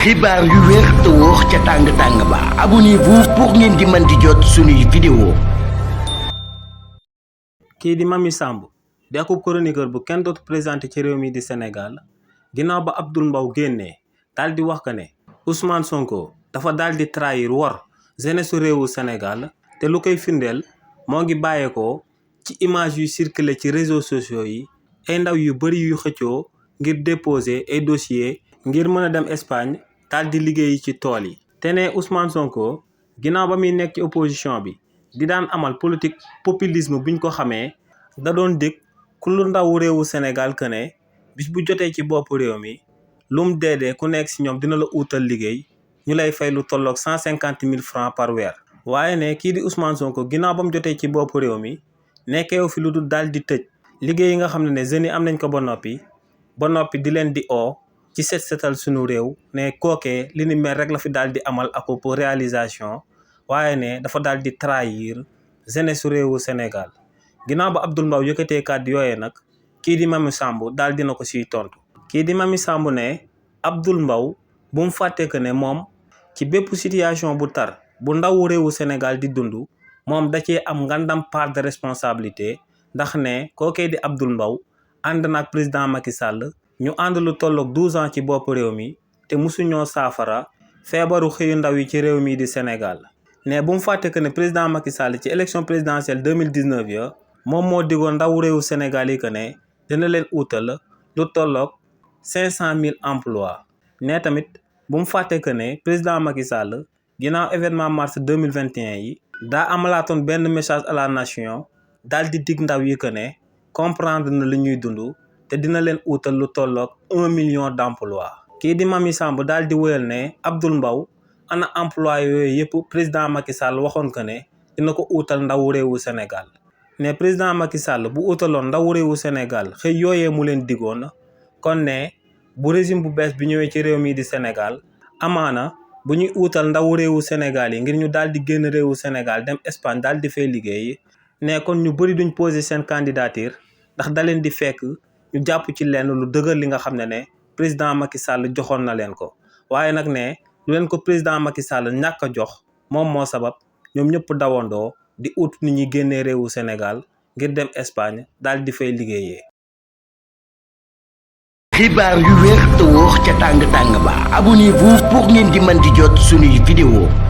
xibaar yu wér te wóor ca tàng-tàng ba abonnez-vous pour ngeen di mën di jot suñuy vidéo. kii di Mamy Samb di akub chroniqueur bu kenn dootu présenté ci réew mi di Sénégal ginnaaw ba Abdoul Mbow génnee daal di wax que ne Ousmane Sonko dafa daal di trahir wor jeunesse réewu Sénégal te lu koy firndeel moo ngi bàyyeekoo ci image yu circulé ci réseaux sociaux yi ay ndaw yu bari yu xëccoo ngir déposer ay dossier ngir mën a dem Espagne daal di liggéeyi ci tool yi. te ne Ousmane Sonko ginnaaw ba muy nekk ci opposition bi di daan amal politique populisme buñ ko xamee da doon dégg ku lu ndaw réewu Sénégal que ne bis bu jotee ci bopp réew mi lum deedee ku nekk si ñoom dina la uutal liggéey ñu lay fay lu tolloog 150 000 francs par weer. waaye ne kii di Ousmane Sonko ginnaaw ba mu jotee ci bopp réew mi nekkeewu fi lu dul daal di tëj liggéey yi nga xam ne jeunes yi am nañ ko ba noppi di leen di oo ci set setal sunu réew ne kookee li ni mel rek la fi daal di amal ak réalisation waaye ne dafa daal di trahir jeunesse réewu Sénégal. ginnaaw ba Abdoul Mbow yëkkatee kàddu yooyee nag kii di Mamy Samb daal dina ko siy tontu. kii di Mamy Samb ne Abdoul Mbow bu mu fàtte que ne moom ci bépp situation bu tar bu ndaw réewu Sénégal di dund moom da cee am ngandam part de responsabilité ndax ne kookee di Abdoul Mbow ànd na ak président Macky Sall ñu ànd lu tolloog 12 ans ci bopp réew mi te musuñoo saafara feebaru xëyu ndaw yi ci réew mi di Sénégal. ne bu mu fàtte que ne président Macky Sall ci élection présidentielle 2019 ya moom moo digoon ndaw réewu Sénégal yi que ne dina leen uutal lu tolloog 500 000 emplois. ne tamit bu mu fàtte que ne président Macky Sall ginnaaw événement mars 2021 yi daa amalaatoon benn message à la nation daal di dig ndaw yi que ne comprendre na li ñuy dund te dina leen uutal lu tolloog 1 million d'emplois. kii di Mamy Samb daal di wéyal ne Abdoul Mbow ana emploi yooyu yëpp président Macky Sall waxoon que ne dina ko uutal ndaw réewu Sénégal. ne président Macky Sall bu uutaloon ndaw réewu Sénégal xëy yooyee mu leen digoon kon ne bu régime bu bees bi ñëwee ci réew mi di Sénégal amaana bu ñuy uutal ndaw réewu Sénégal yi ngir ñu daal di génn réewu Sénégal dem Espagne daal di fay liggéey ne kon ñu bëri duñ poser seen candidature ndax da leen di fekk ñu jàpp ci lenn lu dëgër li nga xam ne président Macky Sall joxoon na leen ko. waaye nag ne lu leen ko président Macky Sall ñàkk a jox moom moo sabab ñoom ñëpp dawandoo di ut nit ñi génnee réewu Sénégal ngir dem Espagne daal di fay liggéeyee. xibaar yu wér te wóor ca tàng-tàng ba abonnez-vous pour ngeen di mën di jot suñuy vidéo.